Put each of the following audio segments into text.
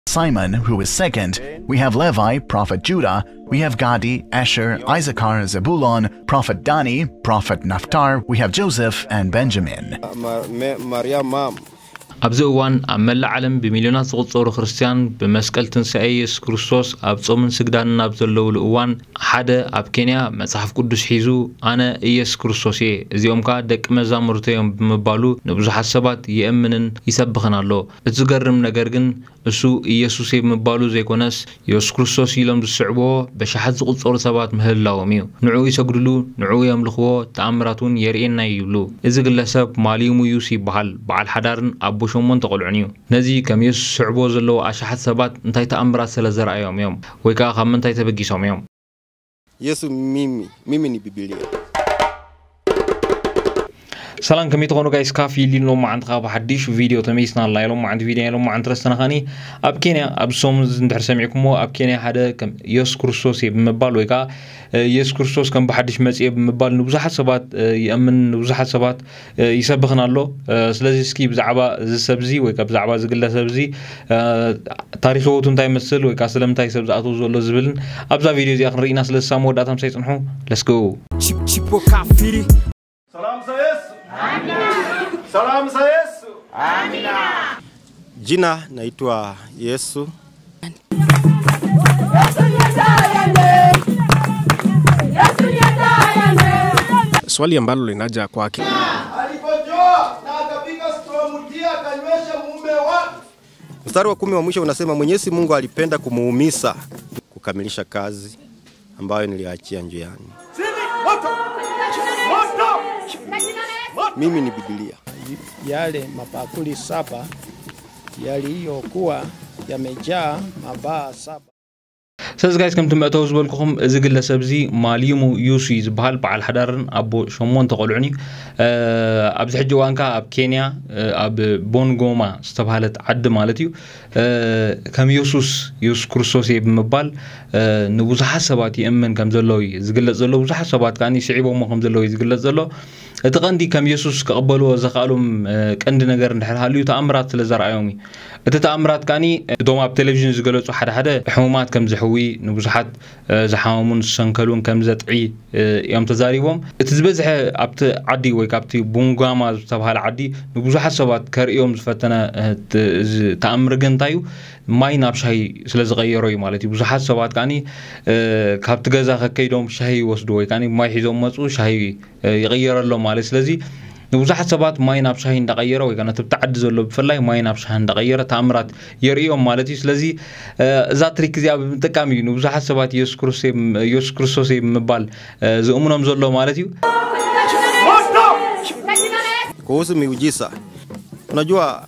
Simon, who is second. We have Levi, prophet Judah. We have Gadi, Asher, Issachar, Zebulon, prophet Dani, prophet Naphtar. We have Joseph and Benjamin. ኣብዚ እዋን ኣብ መላእ ዓለም ብሚልዮናት ዝቑጸሩ ክርስትያን ብመስቀል ትንሳኤ የሱስ ክርስቶስ ኣብ ጾምን ስግዳንን ኣብ ዘለውሉ እዋን ሓደ ኣብ ኬንያ መጽሓፍ ቅዱስ ሒዙ ኣነ ኢየሱስ ክርስቶስ እየ፣ እዚኦም ከኣ ደቂ መዛሙርተይ እዮም ብምባሉ ንብዙሓት ሰባት የእምንን ይሰብኽን ኣሎ። እቲ ዝገርም ነገር ግን እሱ ኢየሱስ እየ ብምባሉ ዘይኮነስ የሱስ ክርስቶስ ኢሎም ዝስዕብዎ በሽሓት ዝቑጸሩ ሰባት ምህላዎም እዩ። ንዕኡ ይሰግድሉ፣ ንዕኡ የምልኽዎ፣ ተኣምራት እውን የርእየና እዩ ይብሉ። እዚ ግለሰብ ማልዩሙ ዩስ ይበሃል። በዓል ሓዳርን ኣቦ ሸሞንተ ቆልዑን እዩ። ነዚ ከም የሱስ ዝስዕብዎ ዘለዉ ኣሽሓት ሰባት እንታይ ተኣምራት ስለ ዘርኣዮም እዮም? ወይ ከኣ ካብ ምንታይ ተበጊሶም እዮም? Yesu mimi, mimi ni Biblia. ሰላም ከመይ ትኾኑ ጋይስ? ካፍ ኢሊ ሎማዓንቲ ካብ ሓድሽ ቪድዮ ተመይስና ኣላ። ሎማዓንቲ ቪድዮ ሎማዓንቲ ረስተና ኸኒ ኣብ ኬንያ ኣብ ሰሙን እዚ እንድሕር ሰሚዕኩሞ ኣብ ኬንያ ሓደ ከም የሱስ ክርስቶስ እየ ብምባል ወይ ከዓ የሱስ ክርስቶስ ከም ብሓድሽ መጽእ እየ ብምባል ንብዙሓት ሰባት ይእምን ንብዙሓት ሰባት ይሰብኽን ኣሎ። ስለዚ እስኪ ብዛዕባ እዚ ሰብ እዚ ወይ ከዓ ብዛዕባ እዚ ግለሰብ እዚ ታሪክ ህይወቱ እንታይ ይመስል ወይ ከዓ ስለምንታይ ሰብ ዝኣትዎ ዘሎ ዝብልን ኣብዛ ቪድዮ እዚኣ ክንርኢና። ስለዚ ሳብ መወዳእታ ምሳይ ጽንሑ። Let's go. Chip- Chipo kafiri. Salam za Yesu. Amina. Salam za Yesu. Jina naitwa Yesu. Swali ambalo linaja kwake. Alipojua na akapiga straw mti akanywesha mume wake. Mstari wa kumi wa mwisho unasema Mwenyezi Mungu alipenda kumuumiza kukamilisha kazi ambayo niliachia njiani. Mimi ni Biblia. Yale mabakuli saba yaliyokuwa yamejaa mabaa saba. ስለዚ ጋይስ ከምቲ መእተዊ ዝበልኩኹም እዚ ግለሰብ እዚ ማልዩሙ ዩሲ ዝበሃል በዓል ሓዳርን ኣቦ ሸሞንተ ቆልዑን እዩ። ኣብዚ ሕጂ እዋን ከዓ ኣብ ኬንያ ኣብ ቦንጎማ ዝተባሃለት ዓዲ ማለት እዩ ከም የሱስ የሱስ ክርስቶስ እየ ብምባል ንብዙሓት ሰባት ይእምን ከም ዘለዉ እዩ ዝግለጽ ዘሎ። ብዙሓት ሰባት ከዓ ስዒቦሞ ከም ዘለዉ እዩ ዝግለጽ ዘሎ። እቲ ቀንዲ ከም የሱስ ክቕበልዎ ዘኽኣሎም ቀንዲ ነገር እንድሕር ሃልዩ ተኣምራት ስለ ዘርኣዮም እዩ። እቲ ተኣምራት ከዓኒ እቶም ኣብ ቴሌቪዥን ዝገለጹ ሓደ ሓደ ሕሙማት ከም ዝሕዊ ንብዙሓት ዝሓመሙን ዝሰንከሉን ከም ዘጥዒ እዮም ተዛሪቦም። እቲ ዝበዝሐ ኣብቲ ዓዲ ወይ ካብቲ ቡንጋማ ዝተባሃለ ዓዲ ንብዙሓት ሰባት ከርእዮም ዝፈተነ ተኣምር ግን እንታይ እዩ? ማይ ናብ ሻሂ ስለ ዝቐየሮ እዩ ማለት እዩ። ብዙሓት ሰባት ከዓኒ ካብቲ ገዛ ከከይዶም ሻሂ ይወስዱ ወይ ከዓኒ ማይ ሒዞም መፁ ሻሂ ይቕየረሎም ማለት። ስለዚ ንብዙሓት ሰባት ማይ ናብ ሻሂ እንዳቐየረ ወይ ነቲ ብቲ ዓዲ ዘሎ ብፍላይ ማይ ናብ ሻሂ እንዳቐየረ ተኣምራት የርእዮም ማለት እዩ። ስለዚ እዛ ትሪክ እዚኣ ብምጥቃም እዩ ንብዙሓት ሰባት የሱስ ክርስቶስ እየ ብምባል ዝእምኖም ዘሎ ማለት እዩ። Kuhusu miujiza, unajua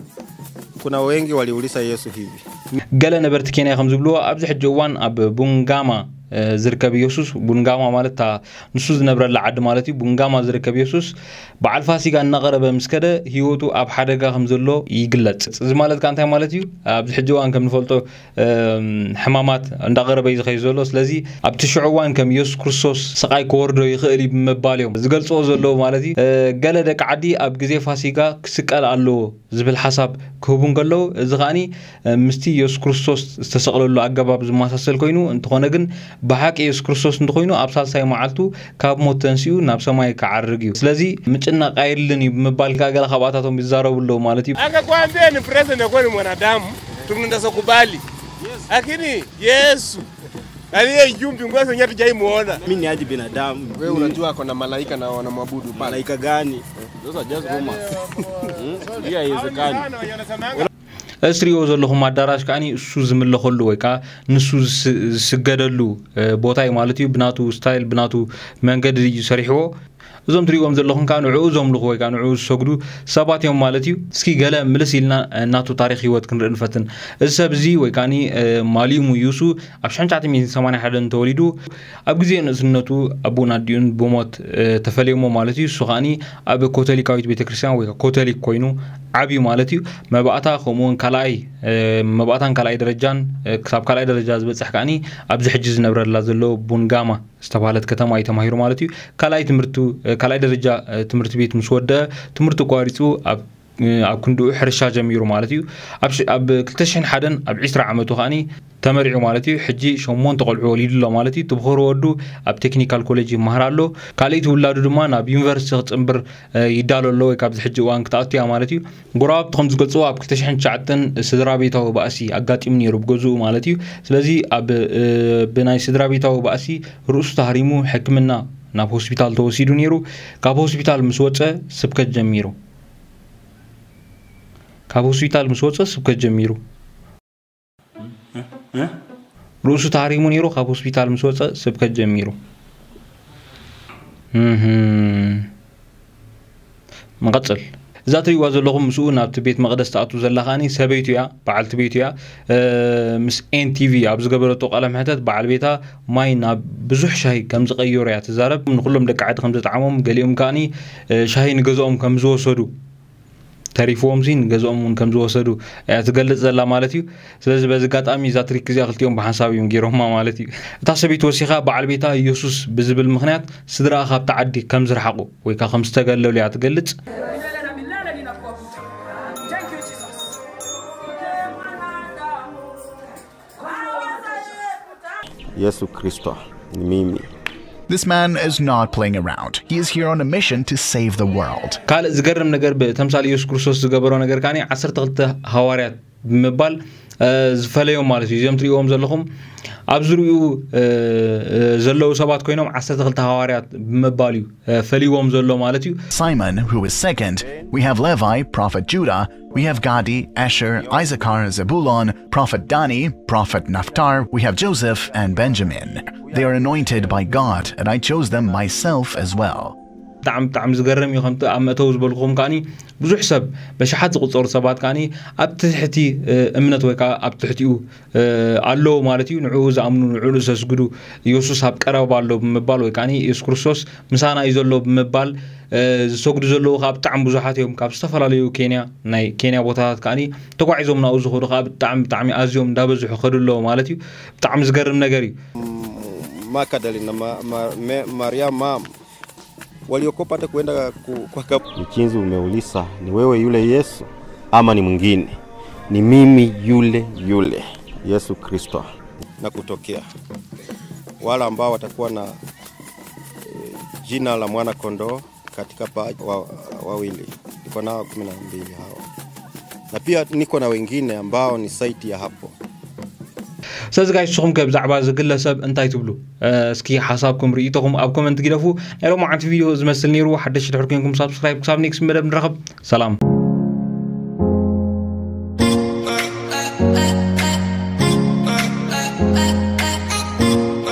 kuna wengi waliuliza Yesu hivi. ገለ ነበርቲ ኬንያ ከም ዝብልዎ ኣብዚ ሕጂ እዋን ኣብ ቡንጋማ ዝርከብ ኢየሱስ ቡንጋማ ማለት እታ ንሱ ዝነብረላ ዓዲ ማለት እዩ። ቡንጋማ ዝርከብ ኢየሱስ በዓል ፋሲጋ እናቐረበ ምስ ከደ ህይወቱ ኣብ ሓደጋ ከም ዘሎ ይግለጽ። እዚ ማለት ከ እንታይ ማለት እዩ? ኣብዚ ሕጂ እዋን ከም ንፈልጦ ሕማማት እንዳቐረበ እዩ ዝኸይድ ዘሎ። ስለዚ ኣብቲ ሽዑ እዋን ከም የሱስ ክርስቶስ ስቓይ ክወርዶ ይኽእል እዩ ብምባል እዮም ዝገልፅዎ ዘለዉ ማለት እዩ። ገለ ደቂ ዓዲ ኣብ ግዜ ፋሲጋ ክስቀል ኣለዎ ዝብል ሓሳብ ክህቡ እንከለዉ እዚ ከዓኒ ምስቲ የሱስ ክርስቶስ ዝተሰቕለሉ ኣገባብ ዝመሳሰል ኮይኑ እንተኾነ ግን ብሓቂ የሱስ ክርስቶስ እንተኾይኑ ኣብ ሳልሳይ መዓልቱ ካብ ሞት ተንሲኡ ናብ ሰማይ ክዓርግ እዩ። ስለዚ ምጭናቕ ኣየድልን እዩ ብምባል ገለ ካብኣታቶም ይዛረቡ ኣለዉ ማለት እዩ። Akakwambia ni president akuwa ni mwanadamu, tunaweza kubali. Lakini Yesu aliye juu mbinguni sasa hatujaimuona. Mimi ni aje binadamu? Wewe unajua ako na malaika na wanamwabudu pale. Malaika gani? Those are just rumors. Hmm? Hii haiwezekani. እዚ ትሪእዎ ዘለኹም ኣዳራሽ ከዓኒ እሱ ዝምለኸሉ ወይ ከዓ ንሱ ዝስገደሉ ቦታ እዩ ማለት እዩ። ብናቱ ስታይል ብናቱ መንገዲ እዩ ሰሪሕዎ። እዞም ትሪእዎም ዘለኹም ከዓ ንዕኡ ዘምልኹ ወይ ከዓ ንዕኡ ዝሰግዱ ሰባት እዮም ማለት እዩ። እስኪ ገለ ምልስ ኢልና ናቱ ታሪክ ህይወት ክንርኢ ንፈትን። እዚ ሰብ እዚ ወይ ከዓ ማልዩሙ ዩሱ ኣብ ሽሕን ትሽዓተ ሚእትን ሰማንያን ሓደን ተወሊዱ ኣብ ግዜ ንእስነቱ ኣቡን ኣዲኡን ብሞት ተፈልዮሞ ማለት እዩ። እሱ ከዓኒ ኣብ ኮቶሊካዊት ቤተክርስትያን ወይ ኮቶሊክ ኮይኑ ዓብዩ ማለት እዩ። መባእታ ከምኡውን ካልኣይ መባእታን ካልኣይ ደረጃን ክሳብ ካልኣይ ደረጃ ዝበፅሕ ከዓኒ ኣብዚ ሕጂ ዝነብረላ ዘሎ ቡንጋማ ዝተባሃለት ከተማ እዩ ተማሂሩ ማለት እዩ። ካልኣይ ትምህርቱ ካልኣይ ደረጃ ትምህርቲ ቤት ምስ ወደአ ትምህርቱ ኣቋሪፁ ኣብ ኣብ ክንድኡ ሕርሻ ጀሚሩ ማለት እዩ። ኣብ ክልተ ሽሕን ሓደን ኣብ ዕስራ ዓመቱ ከዓኒ ተመሪዑ ማለት እዩ። ሕጂ ሸሞንተ ቆልዑ ወሊዱ ኣሎ ማለት እዩ። ትብኸሩ ወዱ ኣብ ቴክኒካል ኮሌጅ ይመሃር ኣሎ። ካልኣይቲ ውላዱ ድማ ናብ ዩኒቨርሲቲ ክፅንብር ይዳሎ ኣሎ ወይ ካብዚ ሕጂ እዋን ክትኣቱ እያ ማለት እዩ። ጎረባብቲ ከም ዝገልፅዎ ኣብ ክልተ ሽሕን ትሽዓተን ስድራ ቤታዊ ባእሲ ኣጋጢሙ ነይሩ ብገዝኡ ማለት እዩ። ስለዚ ኣብ ብናይ ስድራ ቤታዊ ባእሲ ርእሱ ተሃሪሙ ሕክምና ናብ ሆስፒታል ተወሲዱ ነይሩ። ካብ ሆስፒታል ምስ ወፀ ስብከት ጀሚሩ። ካብ ሆስፒታል ምስ ወፀ ስብከት ጀሚሩ። ርእሱ ተሃሪሙ ነይሩ። ካብ ሆስፒታል ምስ ወፀ ስብከት ጀሚሩ። ንቐፅል። እዛ ትሪእዋ ዘለኹም ምስኡ ናብቲ ቤት መቕደስ ትኣቱ ዘላ ከዓኒ ሰበይቱ እያ፣ በዓልቲ ቤቱ እያ። ምስ ኤንቲቪ ኣብ ዝገበረቶ ቃለ ምሕተት በዓል ቤታ ማይ ናብ ብዙሕ ሻሂ ከም ዝቐየሩ እያ ትዛረብ። ንኩሎም ደቂ ዓዲ ከም ዘጥዓሞም፣ ገሊኦም ከዓኒ ሻሂ ንገዝኦም ከም ዝወሰዱ፣ ተሪፍዎም ሲ ንገዝኦም እውን ከም ዝወሰዱ እያ ትገልጽ ዘላ ማለት እዩ። ስለዚ በዚ ኣጋጣሚ እዛ ትሪክ እዚኣ ክልቲኦም ብሓንሳብ እዮም ገይሮማ ማለት እዩ። እታ ሰበይቲ ወሲኻ በዓል ቤታ ኢየሱስ ብዝብል ምኽንያት ስድራኣ ካብቲ ዓዲ ከም ዝረሓቑ ወይ ከዓ ከም ዝተገለሉ እያ ትገልጽ። Yesu Kristo ni mimi. This man is not playing around. He is here on a mission to save the world. ካልእ ዝገርም ነገር ብተምሳል ኢየሱስ ክርስቶስ ዝገበሮ ነገር ከዓኒ ዓሰርተ ክልተ ሃዋርያት ብምባል ዝፈለዮም ማለት እዩ። እዚኦም ትሪእዎም ዘለኹም ኣብ ዝሪኡ ዘለዉ ሰባት ኮይኖም ዓሰርተ ክልተ ሃዋርያት ብምባል እዩ ፈሊዎም ዘሎ ማለት እዩ። Simon, who is second, we have Levi, prophet Judah, we have Gadi, Asher, Issachar, Zebulon, prophet Dani, prophet Naphtar, we have Joseph and Benjamin. They are anointed by God, and I chose them myself as well. ብጣዕሚ ብጣዕሚ ዝገርም እዩ። ከምቲ ኣብ መእተዊ ዝበልኩም ከዓኒ ብዙሕ ሰብ በሽሓት ዝቁፀሩ ሰባት ከዓኒ ኣብ ትሕቲ እምነት ወይ ከዓ ኣብ ትሕቲኡ ኣለዉ ማለት እዩ። ንዕኡ ዝኣምኑ ንዕኡ ዘስግዱ ኢየሱስ ኣብ ቀረባ ኣሎ ብምባል ወይ ከዓ ኢየሱስ ክርስቶስ ምሳና እዩ ዘሎ ብምባል ዝሰግዱ ዘለዉ ከዓ ብጣዕሚ ብዙሓት እዮም። ካብ ዝተፈላለዩ ኬንያ ናይ ኬንያ ቦታታት ከዓ ተጓዒዞም ናብኡ ዝኸዱ ከዓ ብጣዕሚ ብጣዕሚ ኣዝዮም እንዳበዝሑ ከዱ ኣለዉ ማለት እዩ። ብጣዕሚ ዝገርም ነገር እዩ። Magdalena, ma, ma, me, Maria mam waliokopa hata kuenda ku, kwa kab... Mchinzi, umeuliza ni wewe yule Yesu ama ni mwingine? Ni mimi yule yule Yesu Kristo. Na kutokea wale ambao watakuwa na e, jina la mwana kondoo katika pa, wa, wawili, niko nao kumi na mbili hawa, na pia niko na wengine ambao ni zaidi ya hapo. ስለዚ ጋይስ ንስኹም ከ ብዛዕባ እዚ ግለሰብ እንታይ ትብሉ? እስኪ ሓሳብኩም ርእይቶኹም ኣብ ኮመንት ግደፉ። ናይ ሎማዓንቲ ቪድዮ ዝመስል ነይሩ። ሓደሽ ድሕር ኮንኩም ሳብስክራይብ። ክሳብ ኔክስት መደብ ንራኸብ። ሰላም።